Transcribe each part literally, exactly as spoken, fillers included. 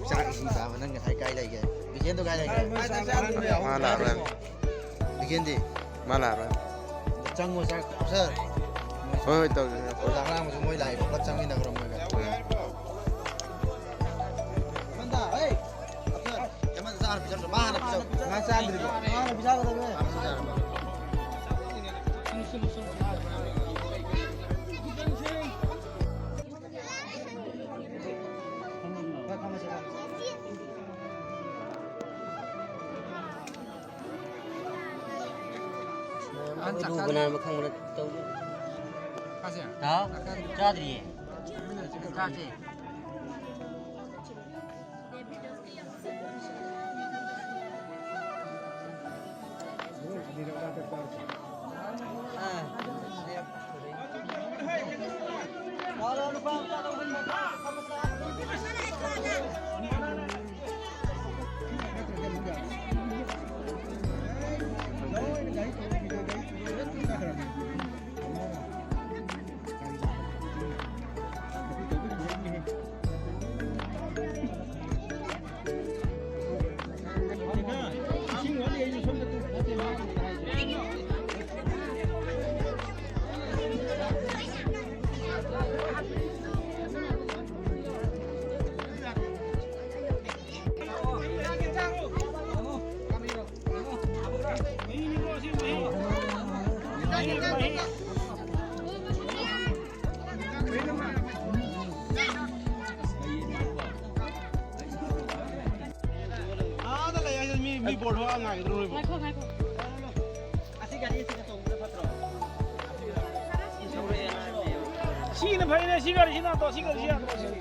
ꯆꯥꯛ ꯏꯁꯤꯡ ꯆꯥꯕ ꯅꯪ ꯉꯁꯥꯏ ꯀꯥꯏ ꯂꯩꯒꯦ? ꯕꯤꯀꯦꯟꯗꯣ ꯀꯥꯏ ꯂꯩꯒꯦ? ꯃꯥ ꯂꯥꯛꯑꯔꯣꯏ꯫ ꯕꯤꯀꯦꯟꯗꯤ? ꯃꯥ ꯂꯥꯛꯑꯔꯣꯏ꯫ ꯆꯪꯉꯣ, ꯆꯥꯛ ꯆꯥꯎꯁꯦ꯫ ꯍꯣꯏ, ꯍꯣꯏ, ꯇꯧꯒꯦ꯫ ꯑꯣꯖꯥ ꯉꯔꯥꯡꯁꯨ ꯃꯣꯏ ꯂꯥꯛꯏ, ꯄꯨꯂꯞ ꯆꯪꯃꯤꯟꯅꯈ꯭ꯔꯣ ꯃꯣꯏꯒ꯫ ꯍꯦꯃꯟꯗ, ꯍꯦ! ꯑꯞꯁꯔ, ꯍꯦꯃꯟꯗ ꯆꯥ ꯍꯥꯟꯅ ꯄꯤꯖꯔꯣ, ꯃꯥ ꯍꯥꯟꯅ ꯄꯤꯖꯔꯣ꯫ ꯃꯥ ꯆꯥꯗ꯭ꯔꯤꯕꯣ? ꯃꯥ ꯍꯥꯟꯅ ꯄꯤꯖꯒꯗꯕꯅꯦ꯫ ꯃꯥ ꯍꯥꯟꯅ ꯄꯤꯖꯔꯣ꯫ ꯑꯍꯟ ꯆꯥꯛ ꯆꯥꯗ꯭ꯔꯤ꯫ ꯀꯅꯥꯅꯣ ꯈꯪꯕ ꯅꯠꯇꯦ ꯇꯧꯔꯤ꯫ ꯀꯥꯁꯦ? ꯍꯥꯎ? ꯆꯥꯛ ꯆꯥꯗ꯭ꯔꯤ꯫ ꯆꯥꯗ꯭ꯔꯤꯌꯦ꯫ ꯆꯥꯁꯦ꯫ ꯅꯣꯏ ꯕꯣꯜ ꯊꯣꯛꯂꯛꯑ ꯉꯥꯏꯒꯗ꯭ꯔꯣ ꯅꯣꯏꯕꯣ? ꯉꯥꯏꯈꯣ, ꯉꯥꯏꯈꯣ꯫ ꯑꯁꯤ ꯒꯥꯔꯤ ꯑꯁꯤꯒ ꯇꯣꯡꯕꯅ ꯐꯠꯇ꯭ꯔꯣ? ꯁꯤꯅ ꯐꯩꯅꯦ, ꯁꯤ ꯒꯥꯔꯤꯁꯤ ꯅꯠꯇ꯭ꯔꯣ, ꯁꯤ ꯒꯥꯔꯤꯁꯤ ꯌꯥꯗ꯭ꯔꯣ, ꯁꯤꯗꯤ?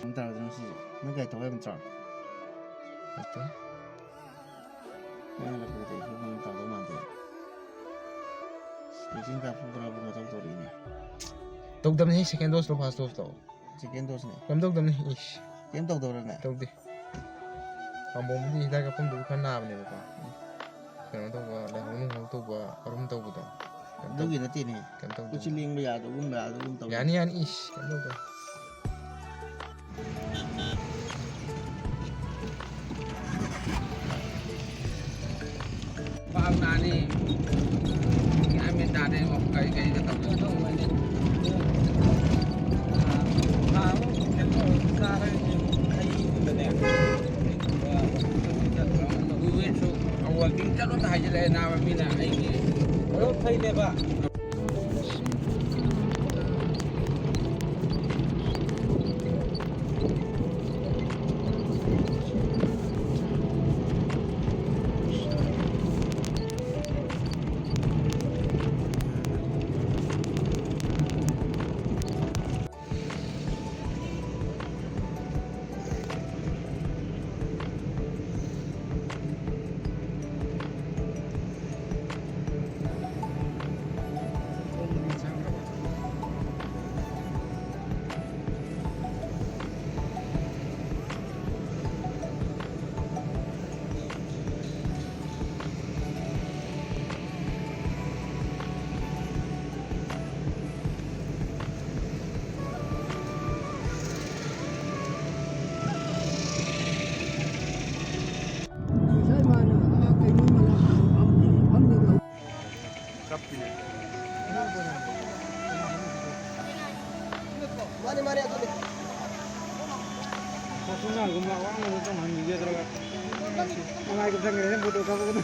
ꯀꯩꯅꯣ ꯇꯧꯔꯗꯤ ꯉꯁꯤꯁꯦ ꯅꯪ ꯒꯥꯔꯤ ꯊꯧ ꯍꯩꯕ ꯅꯠꯇ꯭ꯔꯣ? ꯅꯠꯇꯦ꯫ ꯅꯪ ꯍꯜꯂꯛꯄꯗꯗꯤ ꯑꯩ ꯐꯤꯕꯝ ꯑꯃ ꯇꯥꯗꯧ ꯃꯥꯟꯗꯦ꯫ ꯚꯦꯛꯁꯤꯟ ꯀꯥꯞꯄꯨꯕ꯭ꯔꯥꯕꯨ ꯃꯊꯧ ꯇꯧꯔꯛꯏꯅꯦ꯫ ꯇꯧꯗꯕꯅꯤ, ꯁꯦꯀꯦꯟ ꯗꯣꯁꯂꯣ ꯐꯥꯔꯁ ꯗꯣꯁꯂꯣ? ꯁꯦꯀꯦꯟ ꯗꯣꯁꯅꯦ꯫ ꯀꯩꯝ ꯇꯧꯗꯕꯅꯤ꯫ ꯏꯁ꯫ ꯀꯩꯝ ꯇꯧꯗꯕ꯭ꯔꯥꯅꯦ? ꯇꯧꯗꯦ꯫ ꯄꯥꯝꯕꯣꯝꯗꯤ ꯍꯤꯗꯥꯛ ꯀꯥꯞꯐꯝꯗꯨꯕꯨ ꯈꯔ ꯅꯥꯕꯅꯦꯕꯀꯣ꯫ ꯀꯩꯅꯣ ꯇꯧꯕ, ꯂꯥꯏꯍꯧ ꯅꯨꯡꯍꯧ ꯇꯧꯕ, ꯑꯔꯨꯝ ꯇꯧꯕꯗꯣ꯫ ꯀꯩꯝ ꯇꯧ-, ꯑꯗꯨꯒꯤ ꯅꯠꯇꯦꯅꯦ꯫ ꯀꯩꯝ ꯇꯧꯗꯦ꯫ ꯈꯨꯠꯁꯤ ꯂꯦꯡꯕ ꯌꯥꯗꯕꯒꯨꯝꯕ ꯑꯗꯨꯒꯨꯝ ꯇꯧꯕ꯫ ꯌꯥꯅꯤ, ꯌꯥꯅꯤ꯫ ꯏꯁ, ꯀꯩꯝ ꯇꯧꯗꯦ꯫ ꯄꯥꯛ ꯅꯥꯅꯤ꯫ ꯒ꯭ꯌꯥꯟ ꯃꯦꯟ ꯇꯥꯗꯦ ꯏꯕꯣ꯫ ꯀꯔꯤ ꯀꯔꯤꯒ ꯇꯧꯗꯣꯏꯅꯣ ꯈꯪꯗꯦ꯫ ꯊꯥ ꯑꯃꯃꯨꯛ ꯀꯩꯅꯣ ꯇꯧꯔꯒ ꯆꯥꯔꯒ ꯍꯩꯒꯨꯝꯕꯅꯦ꯫ ꯋꯦꯠꯁꯨ ꯋꯥꯛꯀꯤꯡ ꯆꯠꯂꯣ ꯍꯥꯏꯖꯤꯜꯂꯛꯑꯦ ꯅꯥꯕ ꯃꯤꯅ ꯑꯩꯒꯤ꯫ ꯃꯔꯨꯞ ꯐꯩꯅꯦꯕ꯫ ꯑꯋꯥꯡꯕꯗ ꯇꯣꯡꯍꯟꯕꯤꯒꯗ꯭ꯔꯒ꯫ ꯅꯨꯡꯉꯥꯏꯕ ꯆꯪꯈ꯭ꯔꯦꯅꯦ ꯐꯣꯇꯣ ꯀꯥꯞꯄꯛꯄꯗꯣ꯫